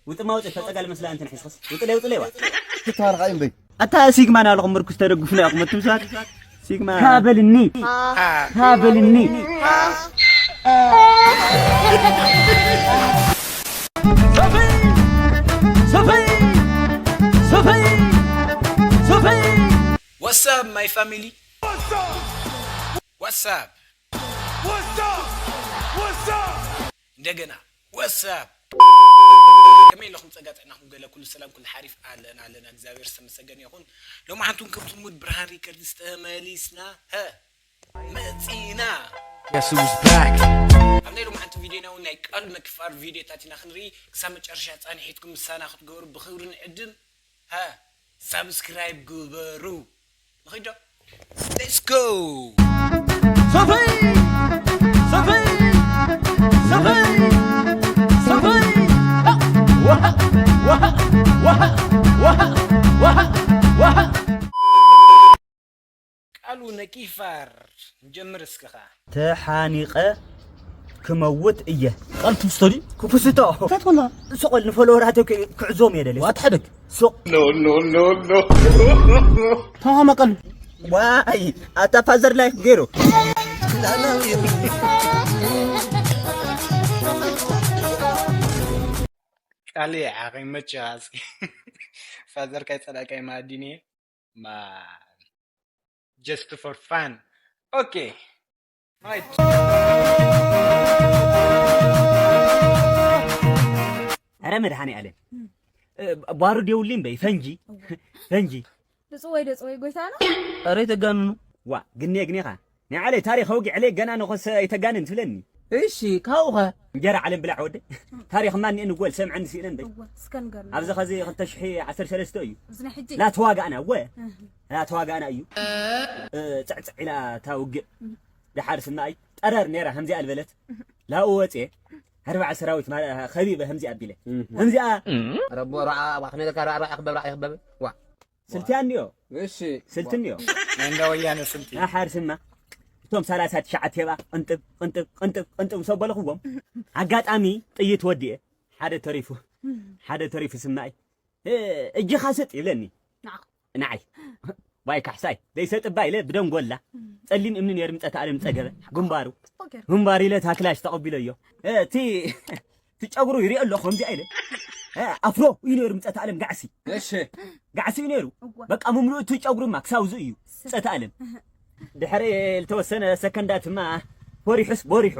ውጥማ ውጥእ ተጸጋ ልመስላ እንትን ሒዝኽስ ውጥለይ ውጥለይ ዋ። ትተዋርኻ እምበይ። ኣታ ሲግማ ናለኹም ምርኩስ ተደግፉና ኢኹም ኣቱም ሰባት። ሲግማ። ታበልኒ። ታበልኒ። ሰፈይ! ሰፈይ! ሰፈይ! ሰፈይ! What's up, my family? What's up? What's up? What's up? እንደገና What's up? ከመይ ኣለኹም? ጸጋ ጥዕናኹም ገለ ኩሉ ሰላም ኩሉ ሓሪፍ? ኣለና ኣለና፣ እግዚኣብሔር ዝተመሰገነ ይኹን። ሎማዓንቱን ከም ልሙድ ብርሃን ሪከርድስ ተመሊስና። ሀ መጺና። Guess who's back? ኣብ ናይ ሎማዓንቲ ቪድዮና እውን ናይ ቃል መክፋር ቪድዮታት ኢና ክንርኢ። ክሳብ መጨረሻ ጻንሒትኩም ምሳና ክትገብሩ ብኽብሪ ንዕድም። ሀ ሳብስክራይብ ግበሩ። ንኺዶ። Let's go! ሰፈይ! ሰፈይ! ሰፈይ! ሰፈይ! ዋሃ! ዋሃ! ዋሃ! ዋሃ! ዋሃ! ቃሉ ነኪፋር። ንጀምር እስኪ ኸዓ። ተሓኒቐ ክመውት እየ። ቃል ትውስቶ ድዩ? ክፍስቶ። እንታይ ትኾና? ስቕ በል ንፎሎወራተይ ክዕዞም እየ ደልየ። ዋት ሓደግ። ሱቕ። No, no, no, no. ተማማ ቃል። ዋይ፣ ኣታ ፋዘር ላይክ ገይሩ። ቃል ዓኺ መቻ እስኪ። ፋዘር ካይ ጸላእካይ ማዲኒ። ማ just for fun. Okay. Right. ኧረ መድኃኔ ዓለም። እ፣ ባሩድ የውልኝ በይ፣ ፈንጂ። እወ። ፈንጂ። ድጽወይ፣ ድጽወይ ጎይታና። ኧረ ኣይተጋንኑ። ዋ፣ ግኔ፣ ግኔኻ። ናይ ዓለይ ታሪኽ ኣውጊዐለይ ገና ነኾሰ ኣይተጋንን ትብለኒ። እሺ፣ ካብኡኸ? እንጀራ ዓለም ብላዕ ወደ። ታሪኽ ማን እየ ንጎል ሰምዐኒ ስኢነ እምበይ። እወ፣ እስከ ንገርኒ። ኣብዚ ኸዚ ክልተ ሽሕ ዓሰርተ ሰለስተ እዩ። እዚ ናይ ሕጂ? ላተዋጋእና፣ እወ። እህ። ላተዋጋእና እዩ። እ፣ ጽዕጽዕ ኢላ እታ ውግእ። እህ። ደሓር ስማይ ጠረር ነይራ፣ ከምዚኣ ኣልበለት። እህ። ላኡ ወፅየ፣ ኣርባዓ ሰራዊት ማለ-፣ ኸቢበ፣ ከምዚኣ ኣቢለ። እህ። ከምዚኣ። ረቦ ራዓ፣ ዋ፣ ከመይ ኢልካ ራዓ፣ ራዓ ክበብ፣ ራዓ ክበብ? ዋ። ስልቲ ኣንዮ። እሺ። ስልቲ እንዮ። ናይ እንዳ ወያነ ስልቲ። ኣሓር ስማ። እቶም ሰላሳ ትሽዓተ የባ ቅንጥብ፣ ቅንጥብ፣ ቅንጥብ፣ ቅንጥብ ምስ ኣበልኽዎም፣ ኣጋጣሚ ጥይት ወዲኤ፣ ሓደ ተሪፉ። ሓደ ተሪፉ ስማይ። እ፣ እጅኻ ስጥ ይብለኒ። ንዓኹ። ንዓይ። ዋይ ካሕሳይ፣ ዘይሰጥባ ኢለ ብደንጎላ። ጸሊም እምኒ ነይሩ ምጸት ኣለም ጸገበ። ግንባሩ። ጽቡቅ ገይሩ። ግንባሩ ኢለ ታክላሽ ተቐቢለዮ። እ፣ እቲ እቲ ጨጉሩ ይሪኦ ኣለኹ፣ ከምዚ ኣይለ። እ፣ ኣፍሮ እዩ ነይሩ፣ ምጸት ኣለም ጋዕሲ። እሺ። ጋዕሲ እዩ ነይሩ። እወ። በቃ፣ ምምልኡ እቲ ጨጉሩማ ክሳብ እዚ እዩ፣ ስ- ምጸት ኣለም። እህ። ድሕሪ ዝተወሰነ ሰከንዳትማ፣ ፈሪሑስ በሪሑ።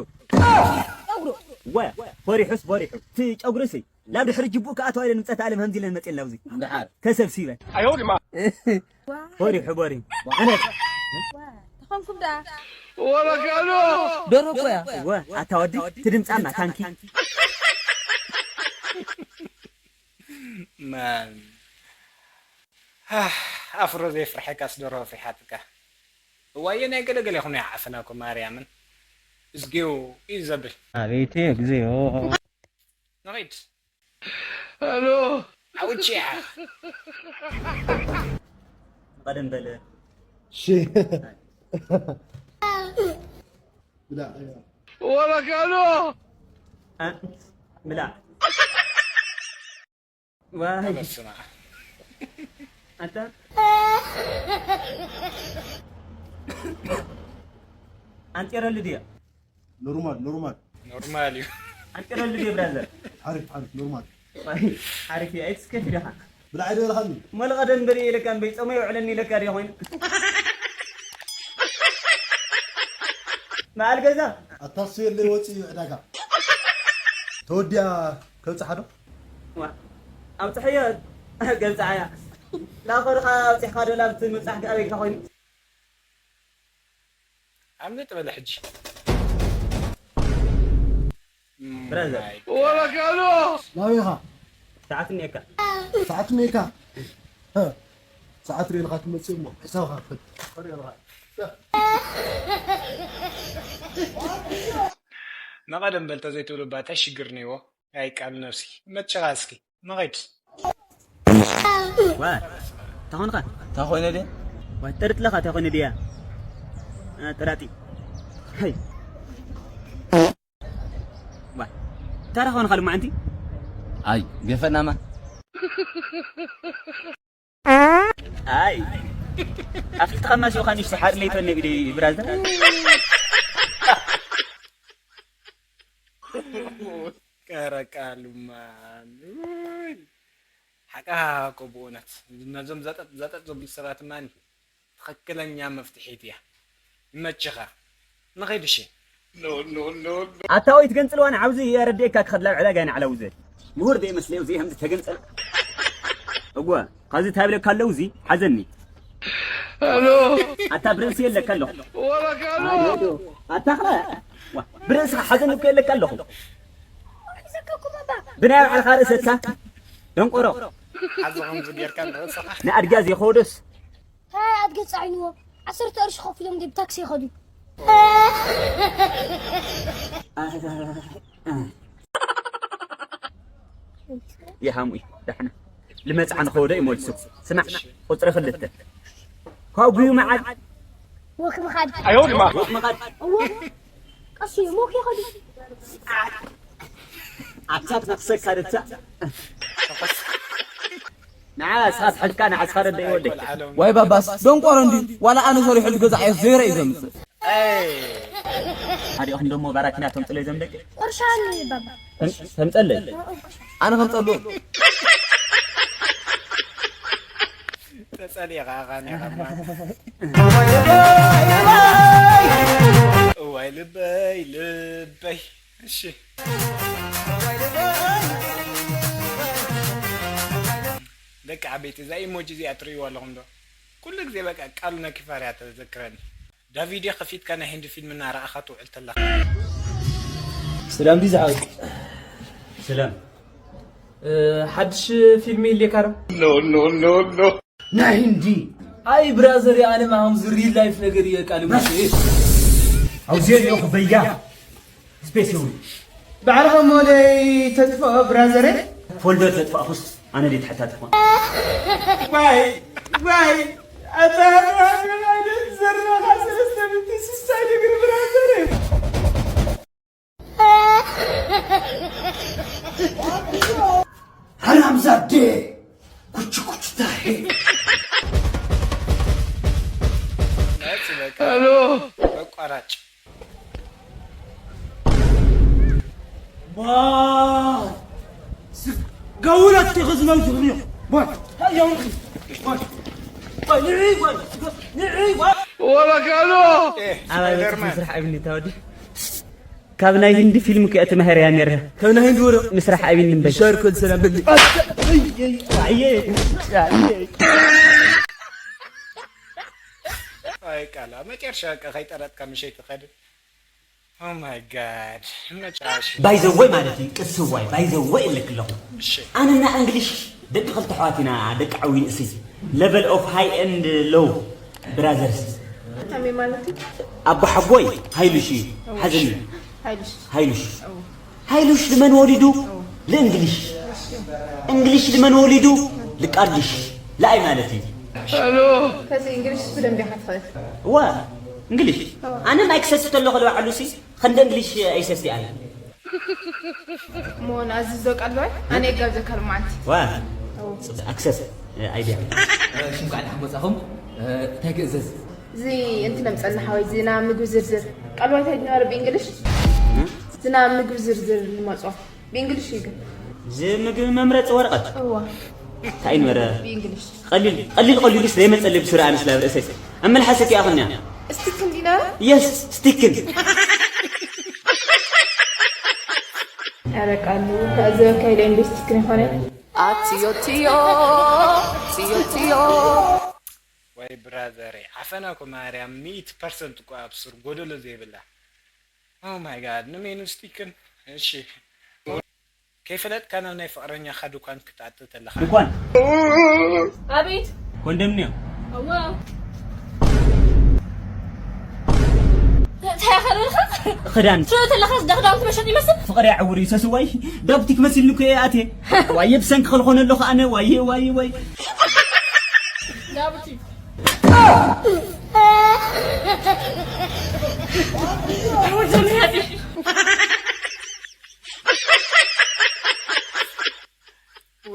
ጨጉሩ? ወ፣ ፈሪሑስ በሪሑ። እቲ ጨጉሩሲ፣ ናብ ድሕሪ ጅቡኡ ክኣትዋ ኢለን ምጸት ኣለም፣ ከምዚ ኢለን መጺኤን ናብዚ። ድሓር። ተሰብሲበን። ኣይሆንማ። ዋ። በሪሑ፣ በሪሑ። ዋ። ኣነ ተኾንኩም ደኣ። ወረጋሎ። ደርሆ እኮ እያ። እወ፣ ኣታ ወዲ፣ እቲ ድምጻማ ታንኪ። ማን። ኣፍሮ ዘይፍርሐካስ ደርሆ ኣፍሪሓትካ። እዋየ ናይ ገለገለ ይኹን፣ ዓፈና እኮ ማርያምን። እዝጊው እዩ ዘብል። ኣቤት እግዚኣብሔር። ንኺድ። ሄሎ። ዓውቼ ኢኻ። ቀደም በለ። ሺ። ብላዕ። ወረካሎ። እ፣ ብላዕ። ዋይ። ተበስና። ኣንተ። ኣንጤረሉ ድያ? ኖርማል፣ ኖርማል። ኖርማል እዩ። ኣንጢረሉ ድየ ብራዘር? ሓሪፍ፣ ሓሪፍ፣ ኖርማል። ሓሪፍ እያ፣ ኣይትስከፍ ኢኻ። ብላዕ ዶ ኢልካኒ? መለ ቀደም በል ኢለካ እምበይ፣ ጾመ የውዕለኒ ኢለካ ድየ ኮይኑ? በዓል ገዛ። ኣታ እሱ የለይ ወፂኡ እዩ ዕዳጋ። ተወዲኣ ከብፅሓ ዶ? ዋ፣ ኣብፅሐዮ፣ ገብፅዓያ። ላኸ ድኻ ኣብፂሕካ ዶ ላብቲ ምብፃሕ ከ ኣበይ ኢልካ ኮይኑ? ዓምዲ ጥበለ ሕጂ። ብራዘር። ማይ ወረካሎ። ናበይ ኢኻ? ሰዓት እኒኤካ። ሰዓት እኒኤካ? ሀ። ሰዓት ርኢልካ ትመጽእ እሞ ሕሳብካ ክፈት። መቐደም በል ተዘይትብሉ እባ እንታይ ሽግር ነይዎ? ኣይ ቃል ነብሲ። መጨቓ እስኪ። ንኺድ። ዋ፣ እንታይ ኾንካ? እንታይ ኮይነ ድየ? ዋ፣ ጠርጥለኻ እንታይ ኮይነ ድያ? አ፣ ጠራጢ። ሃይ። ዋ፣ እንታይ ኾንካ ሎማዓንቲ? ኣይ ገፈናማ። ኣይ ኣፍልጥኻ ማሲኻ ንሽቲ ሓር ለይቶ ነግዲ ብራዘር። ቀረቃሉማ ሓቃ እኮ ብእውነት ነዞም ዘጠጥ ዘጠጥ ዘብሉ ሰባት ማን ትኽክለኛ መፍትሒት እያ። ይመችኻ። ንኸይድ እሺ። ኣታ ወይ ትገንጽልዋ ንዓውዚ የረድኤካ ክኸድላ ዕዳጋ ንዓላ ውዘ። ምሁር ዘይመስለዩ እዚ ከምዚ ተገንጸል። እወ፣ ካዚ ታብለካ ኣለዉ እዚ ሓዘኒ። ኣታ ብርእሲ የለካ ኣለኹ። ኣታ ኸ ብርእስኻ ሓዘኒ እኮ የለካ ኣለኹ። ብናይ ባዕልኻ ርእሰካ ደንቆሮ። ሓዚ ከምዚ ጌርካ ንርእስኻ። ንኣድጋ ዘይኸወዶስ ሃይ ኣድገ ጻዒንዎ ዓሰርተ ቅርሺ ከፊሎም ድብ ታክሲ ይኸዱ። ይሃሙ እዩ ዳሕና ልመጽዓ ንኸወደ እዩ ሞልሱ። ስማዕ ቁጽሪ ክልተ ካጉዩ መዓል ወክ ምኻድ ኣይሆንማ። ወክ ምኻድ እዎ ቀስ እዮም ወክ ይኸዱ። ኣታ ትነኽሰካ ርታ ንዓ ስኻት ሕልካ ንዓ ስኻ ረደ ይወደይ። ዋይ ባባስ ደንቆሮ እንዲ ዋላ ኣነ ሰሪሑ ልገዛዕ እየ ዘይረ እዩ ዘምፅእ። ኣዲኦኽን ደሞ ባራኪና ተምፅለይ ዘምደቂ ቁርሻን ባባ ተምፀለይ ኣነ ከምፀሉ ተጸሊኻ ኻኒኻማ እዋይ ልበይ ልበይ። እሺ ደቂ ዓበይቲ እዛ ኢሞጂ እዚኣ ትርእይዋ ኣለኹም ዶ? ኩሉ ግዜ በቃ ቃሉ ነኪፋር እያ ተዘክረኒ። ዳቪድ ከፊትካ ናይ ህንዲ ፊልም እናረኣኻ ትውዕል ተለኻ። ሰላም ዲዛ ሓወይ። ሰላም። እ፣ ሓድሽ ፊልም ይልየካ ዶ? ኖ ኖ ኖ ኖ። ናይ ህንዲ። ኣይ ብራዘር ኣነ ማሃም ዝሪ ላይፍ ነገር እየ ቃል ሙሴ። ኣብዚ የለኹ በያ። ስፔስ ይሁን። ባዕልኻ ሞለይ ተጥፍኦ ብራዘረ። ፎልደር ተጥፋእኹስ ኣነ ድየ ተሓታቲ ኾን? ዋይ ዋይ ኣታ ዘረኻ ሰለስተ ሚእቲ ስሳ ይግር ብራዘረ። ሓራም ዛዴ ኩቹ ኩቹ ታሄ። ነፂ በቃ። ሄሎ። በቋራጭ። ባ-፣ ስ-፣ ገውለት ይኽዝነው ዝኽንዮ። ባ-፣ ባ-፣ ባ-፣ ንዒ ጓል፣ ንዒ ጓል። ወበካሎ። ኤ፣ ኣባይ ስፓይደርማን። ስራሕ ኣብኒ ታወዲ። ካብ ናይ ህንዲ ፊልም እኮ እያ ተማሂረያ ነይራ። ካብ ናይ ህንዲ ወረ ምስራሕ ኣብኒ እምበር። ሻር ኮን ሰላም በል። ኣየ፣ ኣየ፣ ኣየ። ኣይ ቃላ፣ መጨረሻ በቃ ከይጠረጥካ ምሸይ ትኸድን። Oh my God። መጨረሻ። ባይ ዘ ወይ ማለት እዩ፣ ቅስዋይ፣ ባይ ዘ ወይ እልክ ኣለኹ። እሺ። ኣነና እንግሊሽ ደቂ ክልተ ኣሕዋት ኢና፣ ደቂ ዓዊ ንእሲ። Level of high and low brothers። ከመይ ማለት እዩ? ኣቦ ሓጎይ ሃይሉሽ እዩ፣ ሓዘን እዩ። ሃይሉሽ። ሃይሉሽ። ሃይሉሽ ልመን ወሊዱ? ልእንግሊሽ። እንግሊሽ ልመን ወሊዱ? ልቃልሽ። ለኣይ ማለት እዩ። ከዚ እንግሊሽ ብደንብ ኢኻ ትኽእል። እዋ፣ እንግሊሽ። ኣነ ማይክ ሰቲ ተለኹ ልባዕሉ ሲ፣ ኸንደ እንግሊሽ ኣይሰቲ ኣነ። እሞ ንኣዝዞ ቃል ባይ፣ ኣነ ይጋብዘካ ሎማዓንቲ። ዋ፣ ኣክሰስ፣ ኣይድያ። ሽም ቃል ሓሞጻኹም፣ እንታይ ክእዘዝ? እዚ እንትን ኣምጸልና ሓወይ፣ እዚ ናይ ምግቢ ዝርዝር። ቃል ባይ እንታይ ድነበረ ብእንግሊሽ? እዚ ናይ ምግቢ ዝርዝር ንመጾ። ብእንግሊሽ እዩ ግን። እዚ ምግቢ መምረጺ ወረቐት? እዋ። እንታይ እዩ ነበረ? ብእንግሊሽ። ቀሊል፣ ቀሊል፣ ቀሊሉስ ዘይመጸለይ ብስረ ኣንስ ላብ ርእሰይ። ኣብ መልሓሰኪ ኣኹንያ። ስቲክን ድዩ ነበረ? የስ፣ ስቲክን። ኧረ ቃሉ፣ ተኣዘበካ ኢለ እንዶ ስቲክን ይኾነ። ኣትዮ ትዮ፣ ትዮ ትዮ። ወይ ብራዘረይ፣ ዓፈና እኮ ማርያም ሚእቲ ፐርሰንት እኮ ኣብ ሱር ጎደሎ ዘይብላ። Oh my God፣ ንሜኑ ስቲክን። እሺ። ከይፈለጥካ ናብ ናይ ፍቕረኛኻ ድኳን ክትኣቱ ተለኻ። ድኳን? ኣቤት። ኮንዶሚንየም? እዋ። እንታይ ከለልካ? ክዳን። ትሪኦ ተለኻስ ዳ ክዳውንቲ መሸጢ ይመስል? ፍቕሪ ኣዕውር እዩ ሰስዋይ። ዳብቲክ መሲልኒ እኮ እየ ኣትየ። ዋየ ብሰንኪ ከልኾነ ኣለኹ ኣነ። ዋየ፣ ዋየ፣ ዋየ። ዳብቲክ።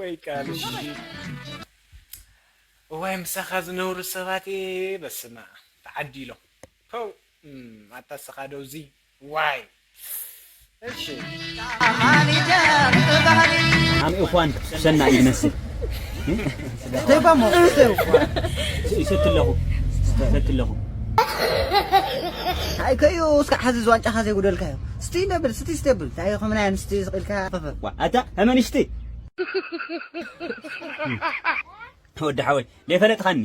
ወይ ቃል እሺ። እዋይ ምሳኻ ዝነብሩ ሰባት እየ፣ በስመ ኣብ ተዓዲሎም። ፐው፣ እም፣ ኣታ ስኻ ደውዚ፣ ዋይ። እሺ። عن إخوان سنة يمثل تبا مو يسد لهم يسد لهم هاي كيو اسكع حزز وانت حزي يقول لك ستي نبل ستي ستبل تاي خمنا ستي سقيل كا أتا همن اشتي ወዲ ሓወይ ለይፈለጥኻኒ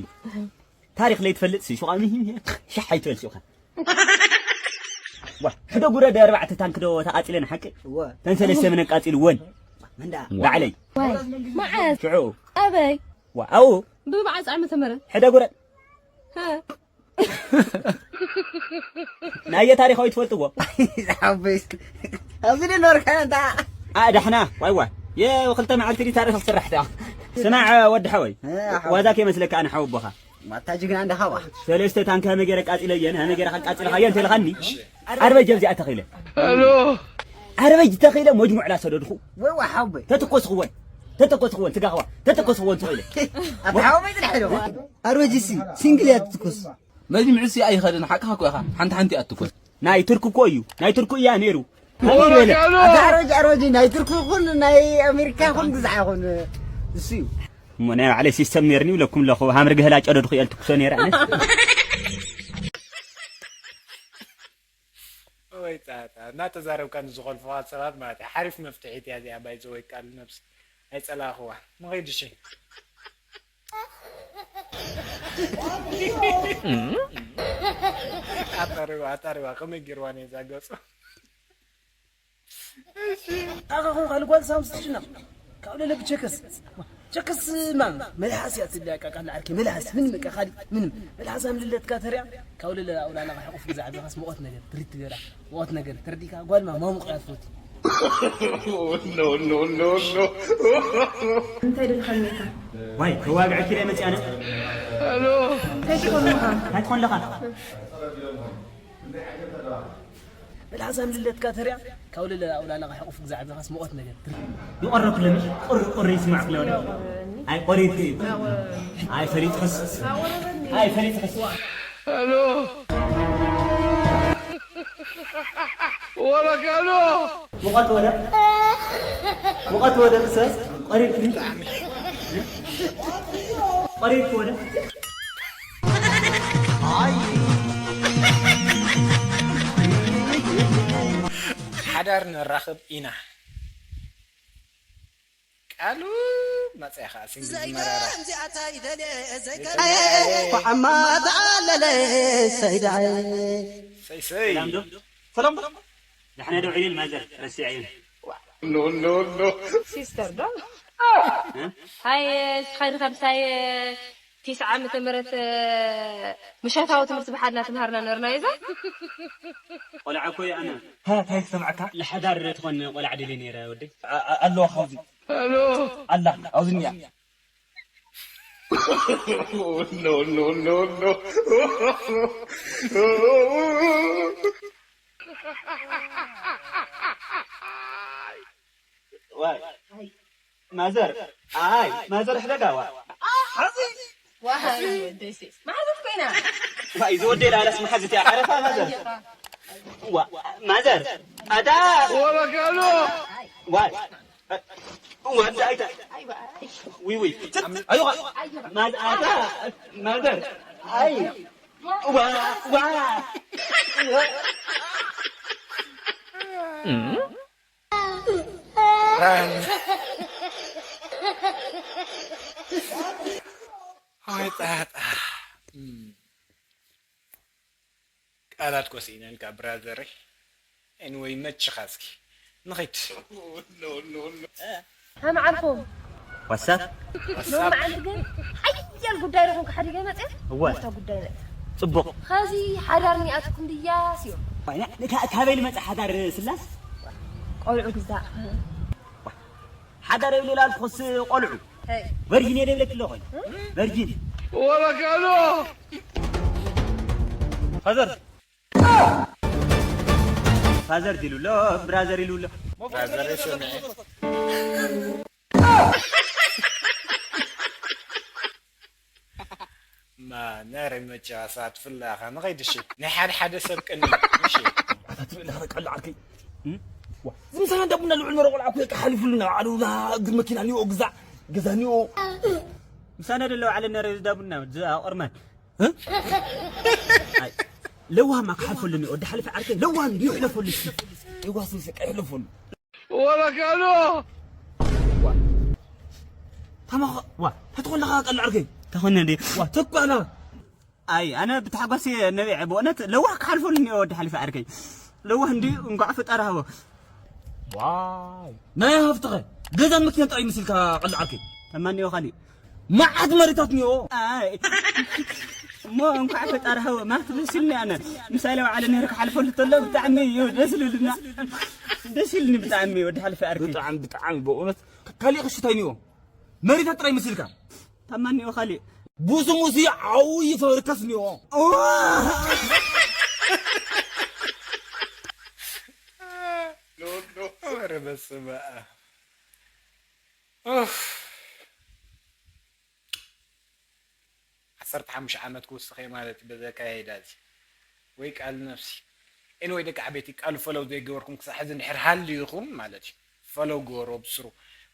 ታሪኽ ለይትፈልጥ ሲ ሹቓ ምሂም ሸሕ ኣይትበል ሹኻ ዋ ሕደ ጉረድ ኣርባዕተ ታንክ ዶ ተቓጺለን ሓቂ እወ ተን ሰለስተ መን ኣቃጺልወን መንዳ ባዕለይ መዓዝ ሽዑ ኣበይ ዋ ኣው ብመዓዝ ዓመተ ምህረት ሕደ ጉረድ ሃ ናየ ታሪኻዊ ትፈልጥዎ ሓበይ ኣብዚ ዶ ኖርካ እንታ ኣዳሕና ዋይ ዋይ የክልተ መዓልቲ ዲ ታሪኽ ዝስራሕ ዳ ስማዕ ወዲ ሓወይ ዋዛ ከይመስለካ ኣነ ሓወቦኻ ማታ ጅግና እንዳኻ ዋ ሰለስተ ታንክ ሃመ ገይረ ቃፂለየን ሃመ ገይረ ካቃፂልኻየን ተልኻኒ ዓርበ ጀብዚኣ ተኺለ ዓርበ ተኺለ መጅሙዕ ላ ሰደድኹ ወይ ዋ ሓበይ ተተኮስኽወን ተተኮስኽወን ትጋኽዋ ተተኮስኽወን ተኺለ ኣብ ሓበይ ዝድሕዶ ኣርበጅሲ ሲንግል እያ ትትኩስ መጅምዕሲ ኣይኸድን ሓቅኻ እኮ ኢኻ ሓንቲ ሓንቲ ኣትኮን ናይ ቱርክ እኮ እዩ ናይ ቱርክ እያ ነይሩ ከመይ በለ ኣታ ኣሮጅ ኣሮጅ ናይ ቱርክ ይኹን ናይ ኣሜሪካ ይኹን ግዛዕ ይኹን እሱ እዩ እሞ ናይ ባዕለይ ሲስተም ነይርኒ ይብለኩም ኣለኹ ሃምሪ ገህላ ጨደድኩ እየ ልትኩሶ ነይረ ኣነ ወይ ጣጣ እናተዛረብካ ንዝኾልፍኻ ሰባት ማለት እዩ ሓሪፍ መፍትሒት እያ እዚኣ ባይዘወይ ቃል ነብሲ ኣይፀላእኽዋ ንኸይድ እሺ ኣጣሪዋ ኣጣሪዋ ከመይ ገይርዋ ነዛ ገፁ ኣኻ ኹን ካልእ ጓል ሳምስ ትጭነቕ ካብ ለለ ብቸከስ ቸከስ ማም መልሓስ እያ ትልያ ቃቃ ዓርኪ መልሓስ ምንም በቃ ካሊ ምንም መልሓስ ኣምልለትካ ተሪያ ካብ ለለ ኣውላላ ሕቁፍ ግዛዕ ዘኻስ ሙቐት ነገር ትሪት ትገራ ሙቐት ነገር ተረዲካ ጓል ማ ማሙቕ እያ ትፈቱ እንታይ ድልካ ኔካ ዋይ ተዋግዐ ኪደ መፅያነ እንታይ ትኾንካ እንታይ ትኾን ኣለኻ መልሓሳም ልለትካ ተሪያ ካብ ልለ ኣውላላ ሕቁፍ ግዛዕ ዘኻስ ሙቐት ነገር ይቐረብ ክለኒ ቁሪ ቁሪ ይስማዕ ክለኒ ኣይ ቆሪት ኣይ ፈሊጥክስ ኣይ ፈሊጥክስ الو ولك الو ሙቐት ወደ ሙቐት ወደ ክሰስ ቆሪት ቆሪት ወደ ሓዳር ነራኽብ ኢና ቃሉ መፅያ ከዓ ሲንግል ዝመረረ ዓማት ኣለለ ሰይዳይ ሰይሰይ ሰላም ዶ ዳሕና ዶ ዒልን ማዘር ረሲዐ እየን ሲስተር ዶ ሃይ እስኻ ድኻ ምሳይ ቲስዓ ዓመተ ምህረት ምሸታዊ ትምህርቲ ብሓድና ትምሃርና ነርና እዛ ቆልዓ እኮ እየ ኣነ እንታይ ትሰምዓካ ለሓዳር ትኾን ቆልዓ ድልየ ነይረ ወደይ ኣለዋ ካብዚ ኣላ ኣብዚ እኒኣ no, no, no, no. ማዘር ኣይ ማዘር ሕደጋ ዋ ሓዚ ዋሃይ ወደይሲ ማዕርነት ኮይና ዋይ ዝወደይ ላለስ መሓዝት እያ ዓረፋ ማዘር ዋ ማዘር ኣዳ ولك الو ዋይ ወዲ ኣይታ ዊ ዊ ኣዩ ማዝ ኣዳ ማዘር ኣይ ዋ ዋ ወይ ጣጣ ቃላት ኮስኢነልካ ብራዘረይ ኤንወይ መችኻ እስኪ ንኺድ ሃም ዓርፎም ዋትሳፕ ሎም መዓልቲ ግን ሓያል ጉዳይ ረኹም ክሓዲገ መፅእ እወ ንታ ጉዳይ መፅእ ፅቡቕ ኸዚ ሓዳር ኒኣትኩም ድያ ስዮ ካበይ ልመፅእ ሓዳር ስላስ ቆልዑ ግዛእ ሓዳር የብለይ ላልኩስ ቆልዑ ቨርጂን የደ ይብለክ ኣለኹ ቨርጂን ولك الو ፋዘር ፋዘር ኢሉ ኣሎ ብራዘር ኢሉ ኣሎ ብራዘር ሰሚዐ ነረ መጫ ሰዓት ፍላኻ ንኸይድ እሺ። ናይ ሓደ ሓደ ሰብ ቅኒ እሺ። ኣታ ትብል ለኻ ቀላዕ ዓርከይ። ዋ፣ እዚ ምሳና እንዳ ቡና ልዑል መረ ቆልዓ እኮ ከሓልፉልና። ኣሉ፣ እዛ እግር መኪና እኒኦ፣ ግዛ፣ ገዛ እኒኦ። ምሳና ደለዉ ዓለ ነረ እዛ ቡና፣ እዛ ቆርማን። እ? ኣይ፣ ለዋህማ ክሓልፈሉ እኒኦ፣ ወዲ ሓለፈ ዓርከይ፣ ለዋህ እንዲዩ ይሕለፈሉ እስኪ። ይዋስ ይስቀ ይሕለፈሉ። ወበካሎ። ዋ። ታማኸ፣ ዋ፣ ተትኾን ለኻ ቀላዕ ዓርከይ። ተኾነ እንዴ? ዋ፣ ተኳላ። ኣይ፣ ኣነ ብታሕጓስ እየ ነቢዐ፣ ብእውነት ለዋህ ክሓልፈሉ እኒኦ፣ ወዲ ሓሊፈ ዓርከይ። ለዋህ እንዲዩ፣ እንኳዕ ፈጣሪ ሃቦ። ዋይ። ናይ ሃፍትኸ፣ ገዛን መኪናን ጥራይ ምስልካ ቀላዕ ዓርከይ። ተማኒዮ ኻሊእ። መዓት መሬታት እኒኦ። ኣይ። እሞ እንኳዕ ፈጣሪ ሃቦ፣ ማለት ደስ ኢልኒ ኣነ። ምሳሌ በዓል ነይሩ ክሓልፈሉ ተሎ ብጣዕሚ እዩ ደስ ኢሉና። ደስ ኢልኒ ብጣዕሚ፣ ወዲ ሓሊፈ ዓርከይ። ብጣዕሚ፣ ብጣዕሚ፣ ብእውነት ካሊእ ክሽታይ እኒኦ። መሬታት ጥራይ ምስልካ። ታማኒዮ ኻሊእ። ቡስሙሲ ዓብዪ ፋብሪካስ እኒኦ። ኖ፣ ኖ። ኧረ በስመ ኣብ። ኡፍ። ዓሰርተ ሓሙሽተ ዓመት ክውስኽ እየ ማለት እዩ በዚ ኣካያይዳ እዚ። ወይ ቃል ነብሲ። ኤኒወይ ደቂ ዓበይቲ ቃል ፈለው ዘይገበርኩም ክሳብ ሕዚ እንድሕር ሃልዩኹም ማለት እዩ። ፈለው ግበሮ ብስሩ።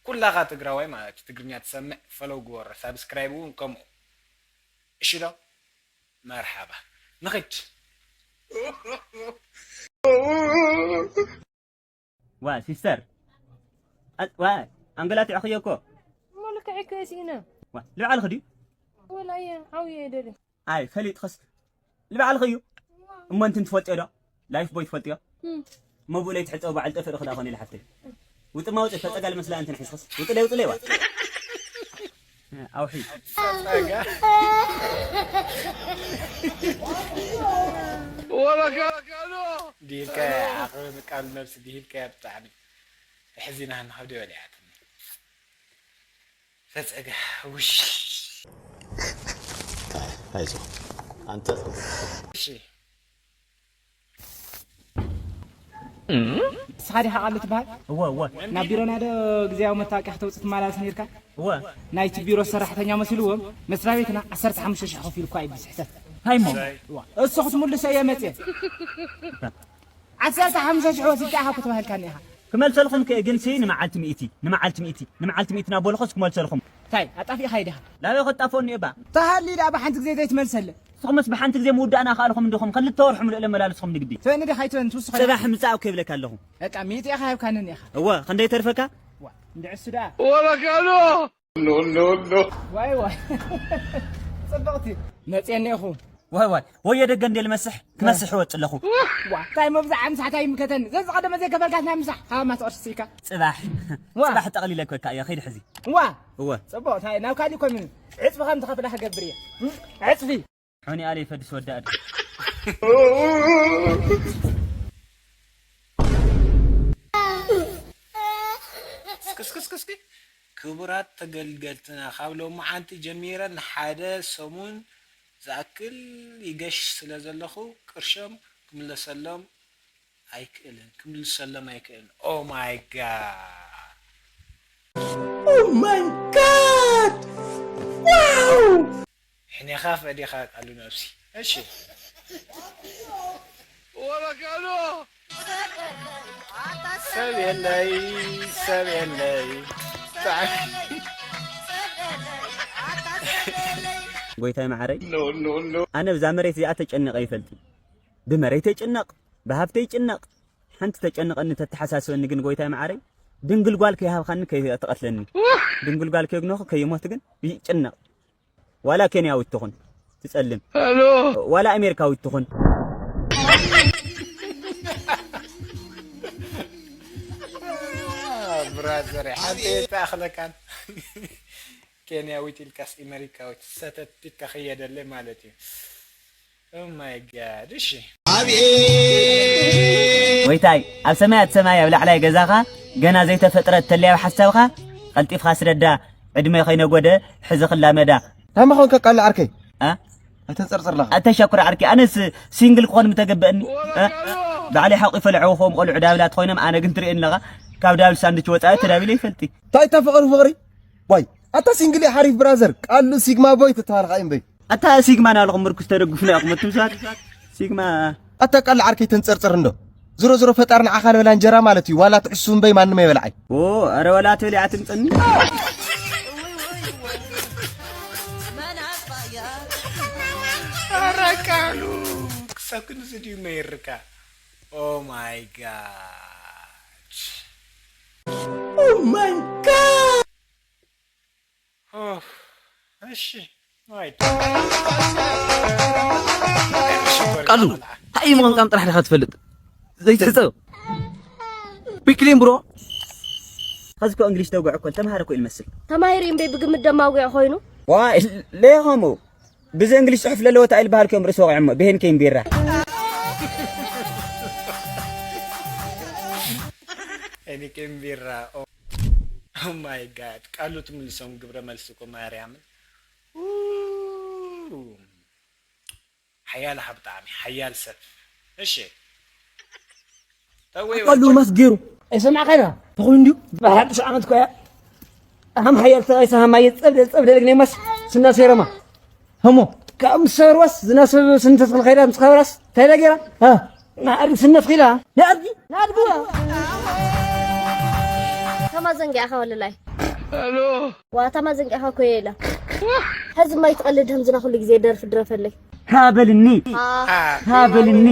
ኩላኻ ትግራዋይ ማለት እዩ ትግርኛ ትሰምዕ ፈለው ግበሮ። ሳብስክራይብ እውን ከምኡ። እሺ ዶ? መርሓባ። ንኺድ። ዋ ሲስተር፣ ዋ ኣንገላቲዐኽዮ እኮ። እሞ ልክዕ እኮ እየ ስኢነ። ዋ ልብዓልኺ ድዩ? ወላ እየ ዓብየ እየ ደልየ። ኣይ ፈሊጥኽስ ልብዓልኺ እዩ። እሞ እንትን ትፈልጥዮ ዶ? ላይፍ ቦይ ትፈልጥዮ? እም። እሞ ብኡ ለይትሕፀው በዓል ጠፍእ ዶ ክዳ ኾነ ኢለ ሓፍተይ። ውጥማ ውፅእ ፈፀጋ ልመስላ እንትን ሒዝኽስ ውጥለይ ውጥለይ ዋ። ኣውሒ። ወበካሎ። ዲልካ ዓቕሚ ቃል ነብሲ ዲልካ ብጣዕሚ ሕዚና ንኸብዲ በሊዓትኒ። ፈፀጋ ውሽ። አይዞህ አንተ። እሺ። ንስኻ ዲኻ ቃሉ ትበሃል? እወ እወ ናብ ቢሮና ዶ ግዜያዊ መታወቂያ ከተውፅእ ትመላለስ ነይርካ? እወ ናይቲ ቢሮ ሰራሕተኛ መሲልዎም መስሪያ ቤትና ዓሰርተ ሓሙሽተ ሽሕ ከፊሉ እኳ እዩ ብስሕተት። እንታይ እሞ እሱ ክትምልሶ እየ መፅየ። ዓሰርተ ሓሙሽተ ሽሕ ወሲድካ ኢኻ እኮ ተባሂልካኒ ኢኻ። ክመልሰልኩም ከ ግን ሲ ንመዓልቲ ሚእቲ ንመዓልቲ ሚእቲ ንመዓልቲ ሚእቲ ናብ በልኹስ ክመልሰልኩም። እንታይ ኣጣፊእኻ ይዲኻ? ላበይ ከጣፍኦኒ እባ። ተሃሊ ደኣ ብሓንቲ ግዜ ዘይትመልሰለይ። ንስኹምስ ብሓንቲ ግዜ ምውዳእና ኣኽኣልኹም እንዲኹም ክልተ ወርሑ ምልእ ለመላልስኹም ንግዲ። ተወኒ ዲኻ ኣይትበን ትውስኾ። ጽባሕ ምጻእ እኮ ይብለካ ኣለኹ። በቃ ሚእቲ ኢኻ ሂብካኒ እኒኻ። እወ ክንደይ ተርፈካ? ዋ እንድዕሱ ደኣ። ወበካሉ ኖ ኖ ኖ ዋይ ዋይ ጽብቕቲ መፅየ እኒኹ። ዋይ ዋይ ወዮ ደገ እንዴ ልመስሕ ክመስሕ እወፅ ኣለኹ። ዋ እንታይ መብዛዕ ምሳሕ እንታይ ይምከተኒ ዘዝቐደመ ዘይከፈልካስ ናይ ምሳሕ ሃባ ማትቐርሲ ስኢካ። ፅባሕ ዋ። ፅባሕ ጠቕሊለ ክበካ እየ ኸይድ ሕዚ። ዋ እወ ፅቡቕ እንታይ ናብ ካሊእ ኮሚኒ ዕፅፊ ከም ትኸፍላ ክገብር እየ። ዕፅፊ ሑኒ ኣለ ይፈድስ ወዳእድ። እስክስክስክስኪ ክቡራት ተገልገልትና ካብ ሎማዓንቲ ጀሚረ ንሓደ ሰሙን ዝኣክል ይገሽ ስለ ዘለኹ ቅርሾም ክምለሰሎም ኣይክእልን ክምልሰሎም ኣይክእልን። Oh my god Oh my god! Wow! ሕኔኻ ፈዲኻ ቃሉ ነብሲ እሺ ወበካሎ ሰብ የለይ ሰብ የለይ ጎይታይ መዓረይ ኣነ ብዛ መሬት እዚኣ ተጨንቐ ይፈልጥ ብመሬት ይጭነቕ ብሃብተ ይጭነቕ ሓንቲ ተጨንቐኒ ተተሓሳስበኒ ግን ጎይታይ መዓረይ ድንግል ጓል ከይሃብኻኒ ከይትቐትለኒ ድንግል ጓል ከየግነኹ ከይሞት ግን ይጭነቕ ዋላ ኬንያዊት ትኹን ትጸልም ዋላ ኣሜሪካዊት ትኹን ብራዘር ሓንቲ ተኣኽለካን ኬንያዊት ኢልካስ ኣሜሪካዊት ሰተት ኢልካ ከየደለ ማለት እዩ Oh my god እሺ ጎይታይ ኣብ ሰማያት ሰማይ ኣብ ላዕላይ ገዛኻ ገና ዘይተፈጥረት ተለይ ኣብ ሓሳብኻ ቀልጢፍኻ ስደዳ ዕድመ ከይነጎደ ሕዚ ክላመዳ ታማ ኾንካ ቃል ዓርከይ እ? ኣይተንጸርጽር ለኻ ኣተሻኩር ዓርኪ ኣነስ ሲንግል ክኾን ምተገበአኒ እ? ባዕለይ ሓቂፈ ልዕውኾም ቆልዑ ዳብላት ኮይኖም ኣነ ግን ትርእየኒ ኣለኻ ካብ ዳብል ሳንድች ወፃኢ ተዳቢለ ይፈልጢ እንታይ እታ ፍቕሪ ፍቕሪ ዋይ ኣታ ሲንግል እየ ሓሪፍ ብራዘር ቃሉ ሲግማ ቦይ ትተባልኻ እምበይ ኣታ ሲግማ ናልኹም ምርኩስ ተደግፉና ኢኹም፣ ኣቱም ሰባት። ሲግማ። ኣታ ቃል ዓርከይ ተንጸርጸር እንዶ። ዝሮ ዝሮ ፈጣሪ ንዓኻ ልበላ እንጀራ ማለት እዩ። ዋላ ትዕሱ እምበይ ማንም ኣይበልዓይ። ኦ፣ ኣረ ዋላ ትበልዕ ኣትምጸኒ። ኣረ ቃሉ፣ ክሳብ ክንዚ ድዩ መይርካ? Oh my God. Oh my God. ኦፍ፣ እሺ፣ right. ቃሉ፣ እንታይ እዩ ምቕምቃም ጥራሕ ዲኻ ትፈልጥ? ዘይትሕጸብ። ዊክሊን ብሮ። ኸዚ እኮ እንግሊሽ ተውግዕ እኮ ተምሃረ እኮ እዩ ልመስል። ተማሂሩ እምበይ ብግምት ደማጉዕ ኮይኑ። ዋይ፣ ለይኸምኡ። ብዘይ እንግሊሽ ጽሑፍ ለለወ እንታይ ይልበሃል እዮም ርእሲ ወቒዖሞ? ብሄን ከይን ቢራ። ሄኒኬን ቢራ። Oh my God። ቃሉ ትምልሶም ግብረ መልሲ እኮ ማርያምን። ኡ፣ ሓያል ሃ ብጣዕሚ ሓያል ሰብ። እሺ። ተወይ ኣቃሉ ወልቶ። ማስ ገይሩ። ኣይሰማዕካና? ተኾይኑ እንድዩ። ብሓድሽ ዓመት እኮ እያ። ኣሃም ሓያል ሰብኣይ ሰሃም ኣየ ጸብለል ጸብለል ግን የማስ ስና ሴረማ። ህሞ። ካብ ምስ ሰበርዋስ ዝናሰብ ስንተት ከይዳ ምስ ኸበራስ እንታይ ኢላ ገይራ? ሃ? ንኣድጊ ስነፍ ኺላ። ንኣድጊ? ንኣድጊ ዋ። ተማ ዘንጊዕኻ ወለላይ። ዋ፣ ተማ ዘንጊዕኻ እኮ የላ። ሕዚ ማይ ትቐልድ ህምዝና ኩሉ ግዜ ደርፊ ድረፈለይ። ሃበልኒ። ሃ። ሃበልኒ።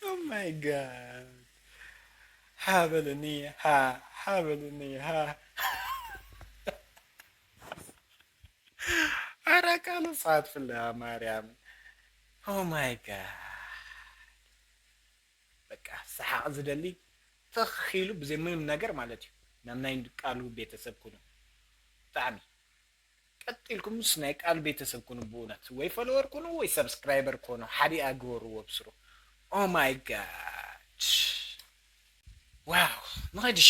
Oh my God። ሃበልኒ፣ ሃ፣ ሃበልኒ፣ ሃ። ኣረ ቃሉ ሰዓት ፍለያ ማርያም። Oh my God። በቃ ሰሓቕ ዝደሊ ትኽ ኢሉ ብዘይ ምንም ነገር ማለት እዩ። ናብ ናይ ቃሉ ቤተሰብ ኩኑ። ብጣዕሚ ቀጢልኩምስ ናይ ቃሉ ቤተሰብ ኩኑ ብእውነት። ወይ ፎሎወር ኩኑ ወይ ሰብስክራይበር ኩኑ። ሓዲኣ ግበርዎ ብስሩ። Oh my God። ዋው፣ ንኸይድ እሺ።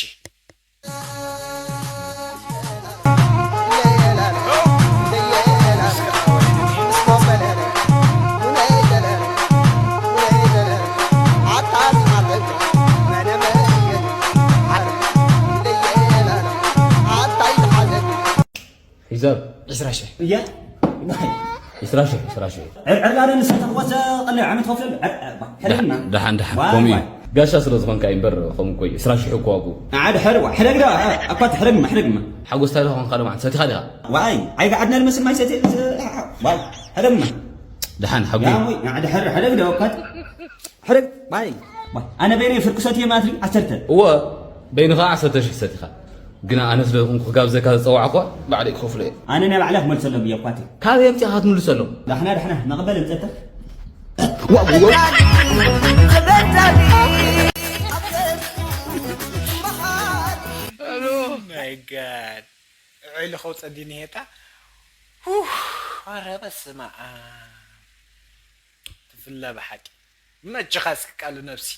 ሒሳብ ዕስራ ሽሕ። እያ? ዕስራ ሽሕ፣ ዕስራ ሽሕ። ዕርዕር ጋር ንሰተ ወሰ ቀለ ዓመት ከፍለሉ። ዕር-፣ ዕር-፣ ባ፣ ሕደግና። ደሓን፣ ደሓን፣ ዋይ፣ ከምኡ እዩ። ዋይ። ጋሻ ስለ ዝኾንካ እዩ እምበር፣ ከምኡ እኮ እዩ። ዕስራ ሽሕ እኮ ዋግኡ። ዓድ ሕር፣ ዋ፣ ሕደግ ዳ፣ አ፣ እኳ ትሕደግማ፣ ሕደግማ። ሓጎስ እንታይ ዝኾንካ ሎማዓንቲ ሰቲኻ ዲኻ? ዋይ፣ ኣይከዓድና ልመስል ማይ ሰቲ፣ እ፣ እ፣ ዋይ፣ ሕደግማ። ደሓን፣ ሓጉ። ያ፣ ወይ፣ ዓድ ሕር፣ ሕደግ ዳ፣ እኳ ሕደግ፣ ዋይ፣ ዋይ። ኣነ በይነይ ፍርቂ ሰትየ ማለት እዩ፣ ዓሰርተ። እወ፣ በይንኻ ዓሰርተ ሽሕ ሰቲኻ። ግና ኣነ ስለ ዝኾንኩ ክጋብዘካ ዝጸዋዕኳ፣ ባዕለይ ክኸፍሎ እየ። ኣነ ናይ ባዕለይ ክመልሰሎም እየ፣ እኳ እቲ። ካበይ ኣምጺእኻ ክትምልሰሎም? ዳሕና፣ ዳሕና፣ መቐበል እምጸተ። Oh my God። ዕሊ ኸው ጸዲኒ ሄታ። ሁህ፣ ኧረ በስመ ኣብ። ትፍለ ብሓቂ። መቸኻ እስኪ ቃሉ ነብሲ።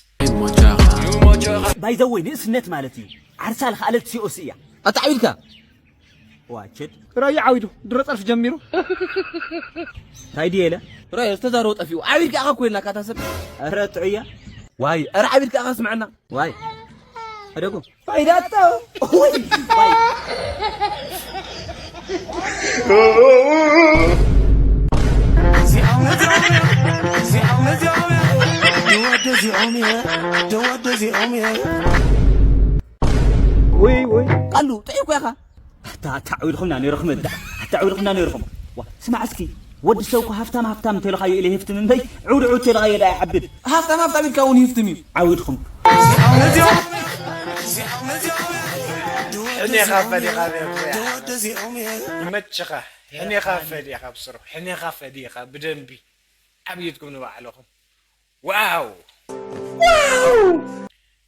By the way፣ ንእስነት ማለት እዩ። ዓርሳ ልኸኣለት ሲኦሲ እያ። ኣታ ዓቢድካ? ዋቸድ። ራያ ዓዊዱ፣ ድሮ ጸርፊ ጀሚሩ። እንታይ ድየ ኢለ? ራያ ዝተዛረቦ ጠፊኡ። ዓቢድካ ኢኻ እኮ ኢልናካ እታ ሰብ። ኧረ ጥዑያ። ዋይ፣ ኧረ ዓቢድካ ኢኻ ስምዐና። ዋይ። ሕደጉ። ፋይዳቶ። ወይ፣ ወይ። ወይ፣ ወይ። ቃሉ፣ ጥዑይ እኮ ኢኻ። ኣታ፣ ኣታ፣ ዓዊድኹምና ነይርኹም፣ ኣታ፣ ኣታ፣ ዓዊድኹምና ነይርኹም። ዋ፣ ስማዕ እስኪ፣ ወዲ ሰብ እኮ ሃፍታም፣ ሃፍታም እንተኢልኻዮ ኢለ ይህፍትም እምበይ፣ ዕውድ፣ ዕውድ እንተኢልኻዮ ደኣ ይዓብድ። ሃፍታም፣ ሃፍታም ኢልካ እውን ይህፍትም እዩ። ዓዊድኹም። ሕኔኻ ፈዲኻ፣ ይመችኻ። ሕኔኻ ፈዲኻ ብስሩ፣ ሕኔኻ ፈዲኻ ብደንቢ። ዓብይትኩም ንባዕልኹም። ዋው!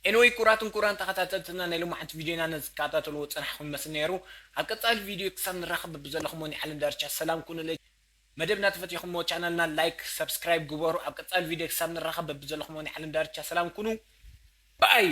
ኤንወይ፣ ክቡራትን ክቡራን ተኸታተልትና፣ ናይ ሎማዓንቲ ቪድዮና ነዚ ትከታተልዎ ዝጸናሕኩም ይመስል ነይሩ። ኣብ ቀጻሊ ቪድዮ ክሳብ ንራኸብ በብዘለኹሞ ናይ ዓለም ዳርቻ ሰላም ኩኑለይ። መደብና ተፈቲኹሞ ቻነልና ላይክ፣ ሰብስክራይብ ግበሩ። ኣብ ቀጻሊ ቪድዮ ክሳብ ንራኸብ በብዘለኹሞ ናይ ዓለም ዳርቻ ሰላም ኩኑ። ባይ።